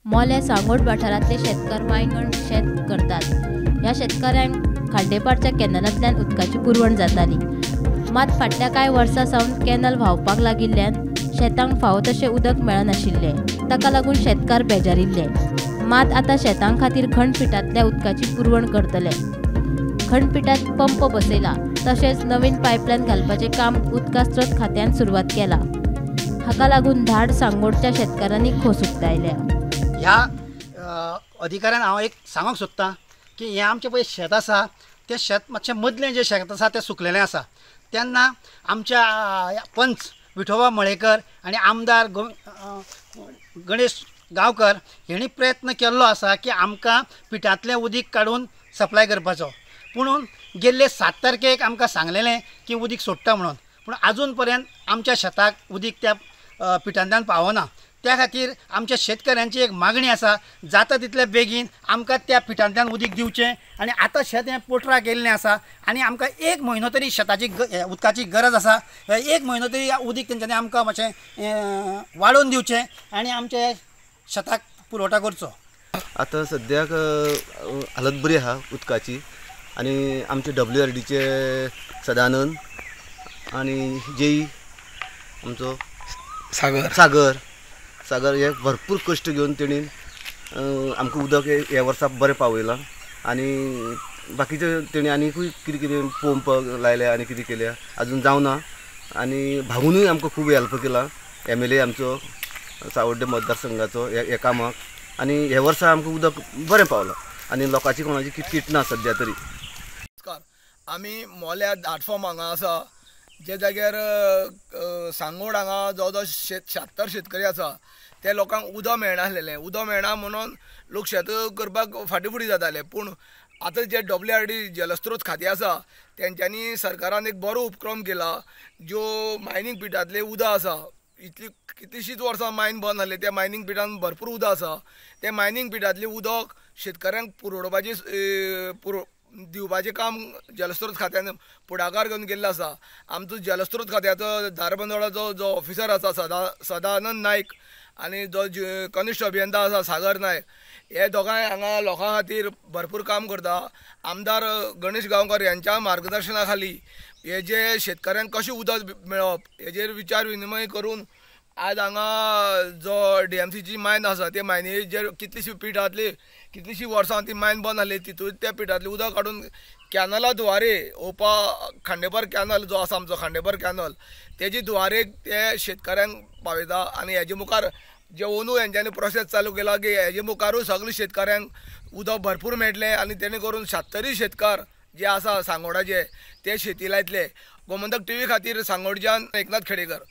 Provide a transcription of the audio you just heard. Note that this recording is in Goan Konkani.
मोल्या सांगोड वाठारांतले शेतकार वांयगण शेत करतात. ह्या शेतकाऱ्यांक खांडेपारच्या कॅनलांतल्यान उदकाची पुरवण जाताली. मात फाटल्या कांय वर्सां सावन कॅनल व्हांवपाक लागिल्ल्यान शेतांक फावो तशें उदक मेळनाशिल्लें. ताका लागून शेतकार बेजारिल्ले. मात आतां शेतां खातीर खंडपिठांतल्या उदकाची पुरवण करतले. खंडपिठांत पंप बसयला, तशेंच नवीन पायपलायन घालपाचें काम उदका स्रोत खात्यान सुरवात केला. हाका लागून धाड सांगोडच्या शेतकारांनी खोस उक्तायल्या. ह्या अधिकाऱ्यान हांव एक सांगूंक सोदतां की हें आमचें पळय शेत आसा तें शेत मातशें मदलें जें शेत आसा तें सुकलेलें आसा. तेन्ना आमच्या पंच विठोबा मळेकर आनी आमदार गणेश गांवकर हेणी प्रयत्न केल्लो आसा की आमकां पिठांतलें उदीक काडून सप्लाय करपाचो. पुणून गेल्ले 7 तारखेक आमकां सांगलेलें की उदीक सोडटा म्हणून, पूण आजून पर्यंत आमच्या शेताक उदीक त्या पिठांतल्यान पावना. त्या खातीर आमच्या शेतकऱ्यांची एक मागणी आसा, जाता तितले बेगीन आमकां त्या पिठांतल्यान उदीक दिवचें. आनी आतां शेत हें पोटराक गेल्लें आसा आनी आमकां एक म्हयनो तरी शेताची उदकाची गरज आसा. एक म्हयनो तरी उदीक तेंच्यांनी आमकां मातशें वाडोवन दिवचें आनी आमच्या शेताक पुरवठा करचो. आतां सद्याक हालत बरी आसा उदकाची आनी आमचे WRDचे सदानंद आनी जेई आमचो सागर सागर हे भरपूर कश्ट घेवन तेणी आमकां उदक ह्या वर्सा बरें पावयलां. आनी बाकीचे तेणी आनीकूय कितें कितें पंप लायल्या आनी कितें केल्या आजून जावना. आनी भाऊनूय आमकां खूब हेल्प केला, MLA आमचो सावड्डे मतदारसंघाचो ह्या कामाक. आनी ह्या वर्सा आमकां उदक बरें पावलां आनी लोकांची कोणाची किटकिट ना सद्या तरी. नमस्कार, आमी मोल्या दाटफॉर्म हांगा आसा, जे जाग्यार सांगोड हांगा जवळ जवळ 76 शेतकरी आसा. ते लोकांक उदक मेळनासलेलें. उदक मेळना म्हणून लोक शेत करपाक फाटीं फुडें जाताले. पूण आतां जे WRD जलस्रोत खातें आसा तेंच्यांनी सरकारान एक बरो उपक्रम केला. ज्यो मायनींग पिठांतलें उदक आसा, इतली कितलीशींच वर्सां मायन बंद जाल्ली, त्या मायनींग पिठान भरपूर उदक आसा. तें मायनींग पिठांतलें उदक शेतकऱ्यांक पुरवपाचें दिवपाचें काम जलस्रोत खात्यान फुडाकार घेवन गेल्लो आसा. आमचो जलस्रोत खात्याचो धारबंदोडाचो जो ऑफिसर आसा सदानंद नायक आनी जो कनिश्ठ अभियंता आसा सागर नायक, हे दोगांय हांगा लोकां खातीर भरपूर काम करता. आमदार गणेश गांवकर यांच्या मार्गदर्शना खाली हे जे शेतकऱ्यांक कशें उदक मेळप हेजेर विचार विनिमय करून आज हांगा जो DMCची मायन आसा त्या मायनीचेर कितलीशीं पिठांतली कितलीशीं वर्सां ती मायन बंद जाली, तितून त्या पिठांतलें उदक काडून कॅनला द्वारे ओपा खांडेपार कॅनल जो आसा आमचो खांडेपार कॅनल तेजे द्वारे ते शेतकऱ्यांक पावयता. आनी हेजे मुखार जे अंदू हेंच्यांनी प्रोसेस चालू केला की हेजे मुखारूय सगळे शेतकऱ्यांक उदक भरपूर मेळटलें आनी तेणे करून 76 शेतकार जे आसा सांगोडाचे ते शेती लायतले. गोमंतक TV खातीर सांगोडच्यान एकनाथ खेडेकर.